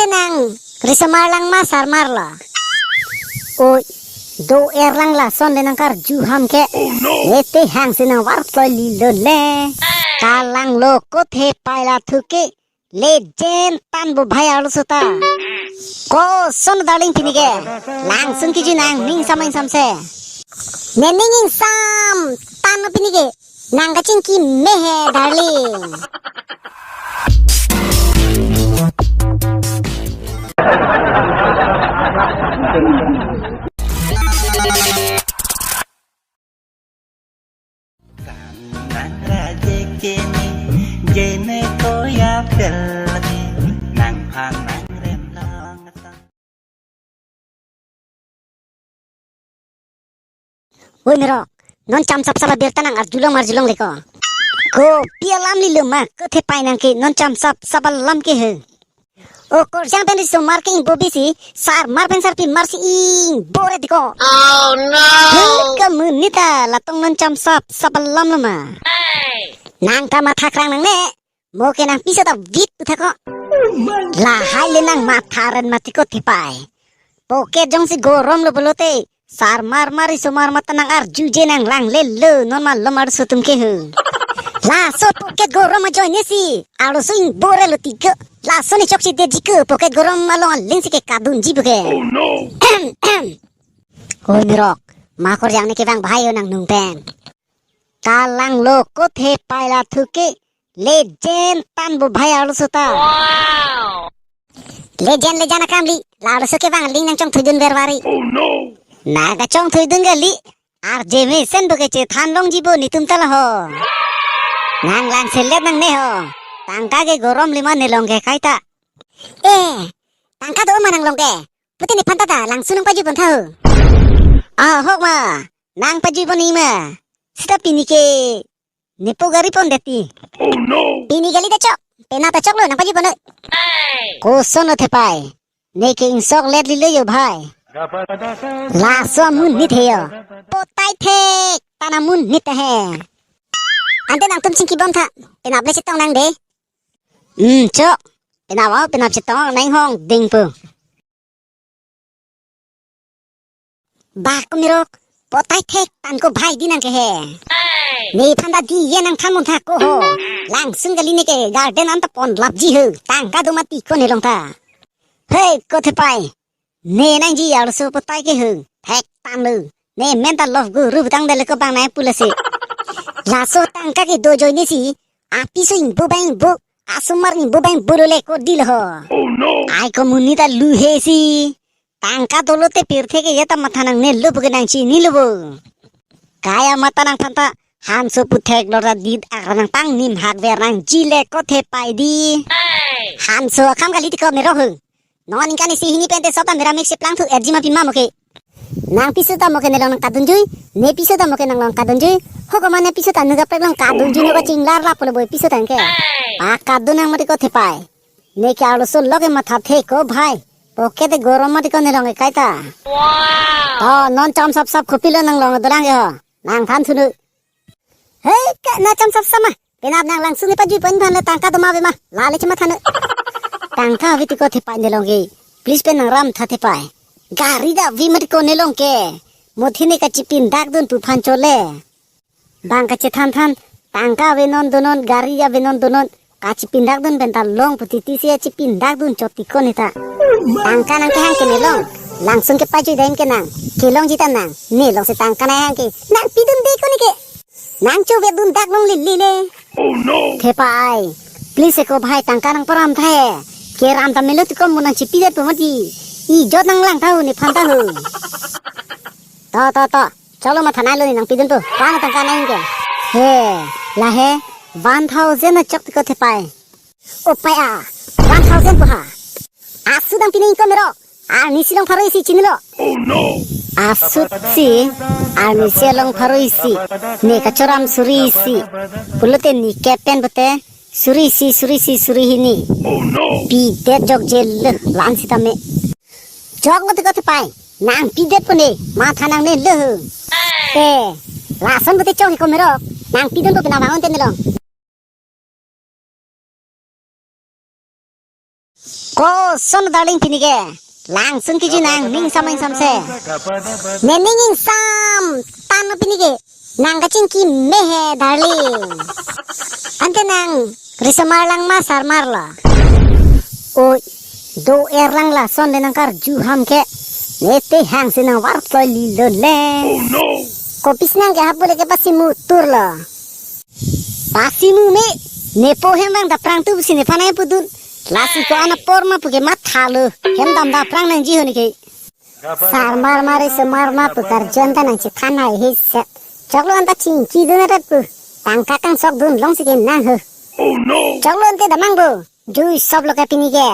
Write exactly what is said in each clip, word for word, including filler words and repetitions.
Nang risomar lang ma sarmar lo? Oi, do-er lang lason le nangkarju ham ke. Oh no! Ete hang si nangvarploi lilo le. Kalanglo kothe pai la thu ke. Legend tan bo bhai arloso ta. Koson darling pini ke? Langsung kiji nang ning samai samse. Ne ning ingsam tan pini ke. Nang kachingki me he, darling. Nang raje keme, jene koya pelke, nang phan nang rem lang. Oi Merok, non cham sap sap abirta nang arjulong marjulong le ko. Kopi alam lilo ma, kothe pai nang ke, non cham sap sap alam ke he. O korjang pen risomar ke ingbo bisi, sarmar pen sarpimar si ingbo re diko. Oh no! He, kamu nita, latong non cham sap sap alam lo ma. Nang ta matha krang nangne, mo ke nangpiso ta vit pu tha ko. Lahai le nang matha ren mati kothe pai. Pocket jongsi gorom lo pulote, sarmar mar risomar mata nang arjuje nang langle lo, non malom arloso atum ke he. Laso pocket gorom ajoine si arloso ingbo re lo ti ke. Laso ne chokche detji ke, pocket gorom along aling si ke kadunji pu ke. Oh no! Oi Merok, ma korjang ne kevang bhai ho nang nung pen. Kalanglo kothe pai la thu ke. Legend tan bo bhai arloso ta. Wow! Legend legend akam li, la arloso kevang aling nang chongthuidun ver vari. Oh no! Nang kachongthuidun kali, arje mesen bo ke chethan longji bo netum ta la ho. Nang lang selet nangne ho. Tangka ke gorom lima nelong ke kaita. Eh, tangka do ma nanglong ke? Pute nephan ta ta langsung nangpajui pon tha ho. Ah, hok ma, nangpajui pon-i ma. Sita pini ke nepo gari pon det ti. Oh no! Pini kali ta chok, penap ta choklo, nangpajui pon noi. Koson lo the pai. Ne ke ingsok let lilo yo bhai. Laso amun nit he yo. Potai thek, tan amun nit he. Ante nangtum chingki bom tha. Penap le chetong nang de. Hmm, chok. Penap au, penap chetong nang hong ding pu. Bah ko Merok, potai thek tan ko bhai di nang ke he. Nephan ta diye nang than mon tha ko ho. Langsung kali ne ke garden anta pon lapji ho. Tangka do mati ko nelong ta. Hei, kothe pai. Ne nangji arloso potai ke he. Thek tan lo. Ne men ta love guru pu tangdet le ko bang nai pu lasi. Laso tangka ke do ajoine si. Apiso ingbo bang ingbo, asomar ingbo bang ingbo lo le ko di lo ho. Oh no! Ai ko amun nita lu he si. Tangka dolo te pirthe ke ya ta matha nangne lo pu ke nang chinilo bo. Kaya mata nangphan ta hanso pu thek lor ta dit akra nangpangnim hak ver nangji le kothe pai di. Hanso akam kali ti ko Merok he. Non ningkan isi hini pen te sop ta mera mik si plang thu erji ma pima mo ke. Nangpiso ta mo ke nelong nangkadunjui, nepiso ta mo ke nanglong kadunjui. Ho ko mane piso ta nu kaprek long kadunjui, ne ko chinglar lap pulo boi piso ta ke. Pakadun nang mati kothe pai. Ne ke arloso lo ke matha the ko bhai. Pocket gorom mati ko nelong ke kaita. Wow! To non cham sap sap kopilo nanglong dolang ke ho. Nangthan thunu. Hei, ka na cham sap sap ma. Penap nang langsung nepajui pon aphan le tangka do ma ave ma. La le chematha noi. Tangka ave ti kothe pai nelong ke. Please pen nang ram tha the pai. Gari ta ave mati ko nelong ke. Mothi ne kachipindakdun pu aphan chole. Bang kachethan than. Tangka ave non donon, gari ave non donon. Kachipindakdun pen ta long pu titi si chipindakdun chot ti ko ne ta. Tangka nang kehang ke nelong. Langsung kepajui dam ke nang. Kelongji ta nang. Nelong si tangka nanghang ke. Nangpidunde ko ne ke. Nang chovedun dak long lili le. Oh no! The pai. Please ko bhai tangka nangparam tha he. Keram ta melo ti ko mo nangchipidet pu mati. Ijot nanglang tha ho nephan ta ho. To, to, to. Cholo matha nai lo ne nangpidun pu. Pana tangka nang ke. He, la he, one thousand na chok ti ko the pai. O pai a, one thousand pu ha. Asu dang pini ko Merok. Arnisi along pharo isi chinilo. Oh no. Asut si, arnisi along pharo isi. Ne kachoram suri isi. Pulote ne ke pen pute. Suri isi, suri isi, suri hini. Oh no. Pidet jokje le, lan sitame. Jok mati ko the pai. Nangpidet pu ne, matha nangne le ho. Eh, lason pute chok he ko Merok. Nangpidun pu pina bangun te nelong. Koson darling pini ke? Langsun kejui nang ning sam ning samse. Ne ning ing sam tanglo pini ke. Nang kachingki me he darling. Ante nang riso mar lang ma sar mar lo? Oi, do-er lang lason le nang karju ham ke. Ne te hang si nang varkloi lilo le. Kopisi nang ke hap bule ke pasi mutur lo. Pasi mu me, nepo hem vang daprang tu pusi nephan ai pudun. Lasi ko-an apor ma pu ke mathalo. Hem dam daprang nangji ho ne ke. Sar mar mar riso mar ma pu karju anta nang chethan hai he set. Choklo anta chingki dun rat pu. Tangka kangsok dun long si ke nang ho. Choklo ante damang bo. Jui sop lo ke pini ke.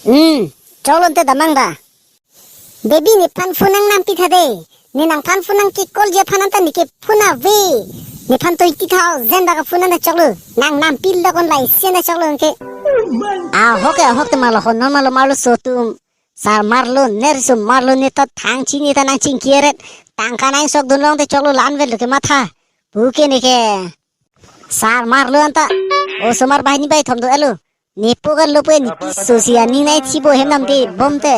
Hmm, choklo ante damang da. Baby, nephan phone nang nampi tha de. Ne nangphan phone nang ke call ji aphan anta ne ke phone ave. Nephan twenty thousand bak phone anta choklo. Nang nampi lo kon lai si anta choklo ke. Ahok ke ahok te malo hon non malo marlo so atum. Sar marlo, ne riso marlo, ne ta thang chini ta nang chingki eret. Tangka nang sok dun long te choklo, la-an vet lo ke matha. Pu ke ne ke. Sar marlo anta. Osomar bahini bai thom do-et lo. Nepo kan lo pu ne piso si ani nai chibo hem namde bom te.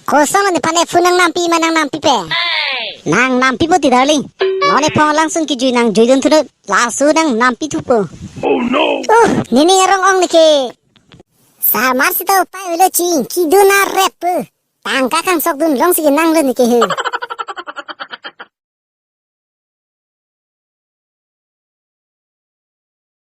Koson nephan e phone nang nampi ma nang nampi pe. Nang nampi po ti darling. Non ephong langsun kejui nang jui dun thu lo. Laso nang nampi thupo. Uh, ne ning arong ong ne ke. Sar mar sita upai avelo chingki dun arep pu. Tangka kangsok dun long si ke nang lo ne ke he.